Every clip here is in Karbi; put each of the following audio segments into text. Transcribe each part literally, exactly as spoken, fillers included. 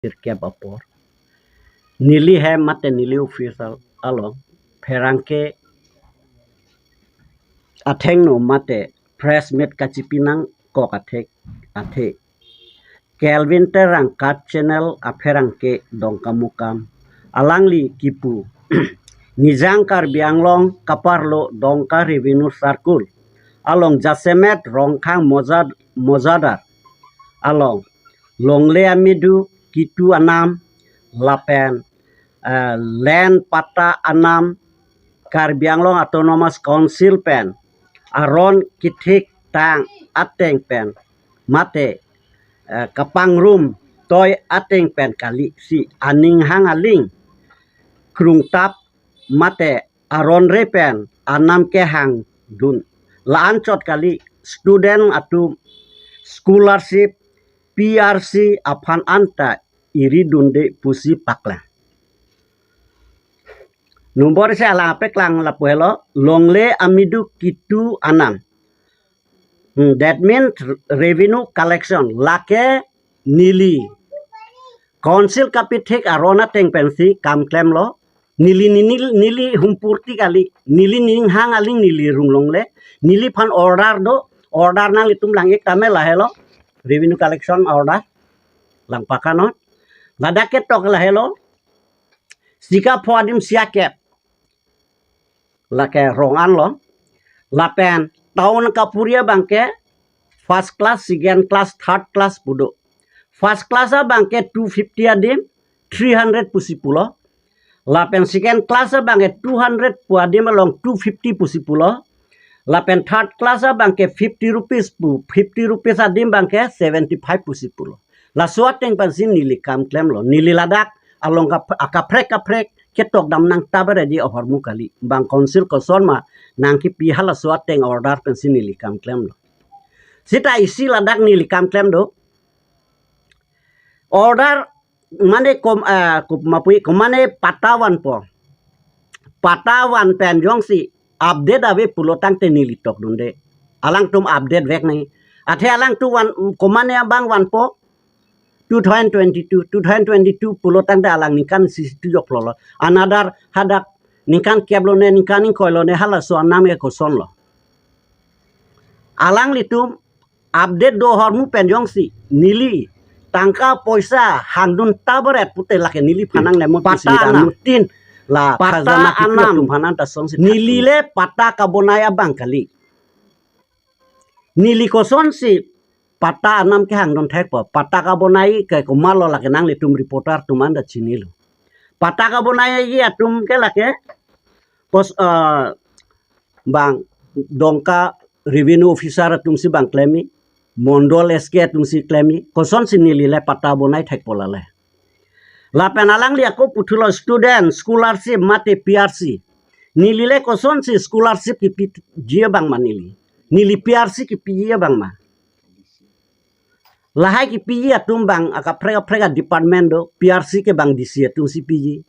sirkep apor, neli hem mate neli office al-, along pherangke athengno mate press meet kachipi nangkok athek athe Kelvin Terang KAT Channel apherangke Dongkamukam, alangli kipu Nijang Karbi Anglong kaparlo Dongka Revenue Circle along jasemet Rongkhang Mojad-, Mojadar along longle amidu kitu anam lapen, eh, land patta anam Karbi Anglong Autonomous Council pen aron kethek tang ateng pen mate, eh, kapangrum toi ateng pen kali si aning hang aling krungtap mate aron re pen anam kehang dun. La-anchot kali student atum scholarship P R C aphan anta iri dunde pusi paklang. Nombor isi alang apeklang lapu helo, longle amidu kitu anam. Hmm, that means revenue collection. Lake neli Council kapethek aron ateng pensi kam klemlo. Neli, neli, neli humpurti kali. Neli ning hang aling neli rung longle. Neliphan order do. Order nanglitum lang-ik tame lahelo. Revenue collection order. Lang pakanon. Ladak ketok lahelo. Sika pho adim siakep. Lake rong anlo. Lapen town kapuri abangke first class, second class, third class pu do. First class abangke two fifty adim, three hundred pusi pulo. Lapen second class abangke two hundred pu adim along two fifty pusi pulo. Lapen third class abangke fifty rupees pu, fifty rupees adim abangke seventy-five pusi pulo. Laso ateng pensi neli kam klemlo. Neli ladak along kap-, akaprek kaprek ketok dam nang tabar edi ahormu kali. Bang Council koson ma nangkipi halaso ateng order pensi neli kam klemlo. Sita isi ladak neli kam klem do. Order mane kom, ah, kup mapui, komane patta vanpo. Patta van pen jongsi update ave pulo tangte neli tok dunde. Alangtum update vek nangji. Athe alangtum van, komane abang vanpo two thousand twenty-two, two thousand twenty-two pulo tangte alang ningkan isi tu joklo lo. Another hadak ningkan kep lone, ningkan ingkoi lone halaso anam ke kosonlo. Alanglitum update do ahormu pen jongsi neli tangka poisa hangdun tabar et pute lake neliphan nangne mo patta pusi anam. Ranutin la patta khajana kipi anam. Atum aphan anta songsi neli le patta kabonai abang kali. Neli kosonsi patta anam kehangdun thekpo. Patta kabonai ke komatlo lake nanglitum reporter atum anta chinilo. Patta kabonai aji atum ke lake kos, eh, bang Dongka revenue officer atumsi bang klemji, Mondol S K atumsi klemji, kosonsi neli le patta bonai thekpo lale. Lapen alangli ako puthulo student scholarship mate P R C. Neli le kosonsi scholarship kipiji abang ma neli. Neli P R C kipiji abang ma. Lahai kipiji atum bang akaprek kaprek a-department do, P R C ke bang D C atumsi piji.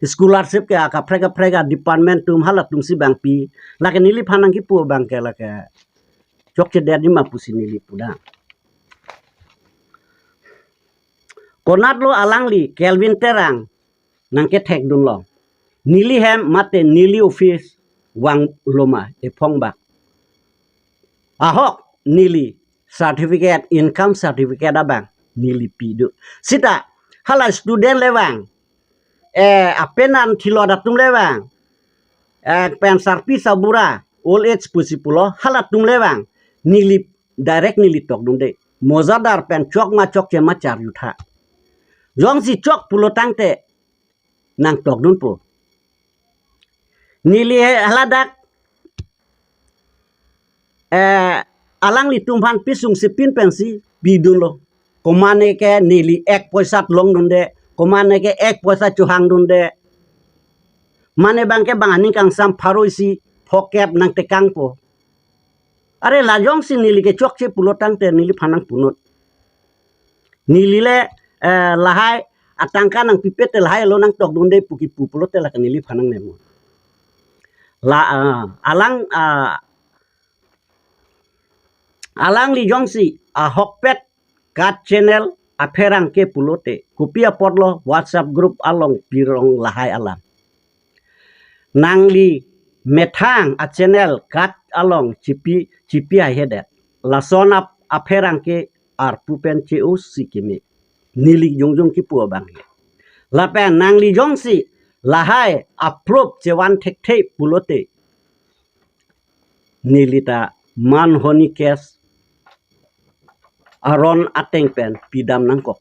Scholarship ke akaprek kaprek a-department atum halatumsi bang pi. Lake neliphan nangkipu abang ke lake chokchedet nima pusi neli pu da. Konatlo alangli Kelvin Terang nangkethekdunlo. Neli hem mate neli office vanglo ma ephong bak. Ahok neli certificate, income certificate abang neli pi do. Sita hala student le vang, eh, apenan thilot atum le vang, eh, pen sarpi sabura, old age pusi pulo, halatum le vang neli direct neli tokdunde. Mojadar pen chok ma chokche ma charjutha. Jongsi chok pulo tangte nangtokdunpo. Neli he haladak, eh, alanglitum aphan pisung sipin pensi pidunlo. Komane ke neli ek poisa longdunde, komane ke ek poisa chohangdunde. Mane abang ke bang aning kangsam pharo isi phokep nangtekangpo. Are la jongsi neli ke chokche pulo tangte neliphan nangpunot. Neli le, eh, lahai atangka nangpipe te lahai lo nangtokdunde pu kipu pulote lake neliphan nangne mo. La, ah, alang, ah, alangli jongsi ahokpet KAT Channel apherangke pulote, kopi apotlo WhatsApp group along pirong lahai alam? Nangli methang a channel kat along chipi chipi haihedet. Lason ap apherangke arpu pen che-o si keme. Neli jongjong kipu abang he. Lapen nangli jongsi lahai a-proof chevan thekthe pulote, neli ta manhani case aron ateng pen pidam nangkok.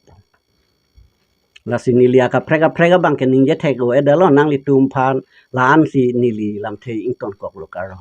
Lasi neli akaprek kaprek abang ke ningje thek-o-edetlo nanglitum aphan, la-ansi neli lamthe ingtonkoklo kardom.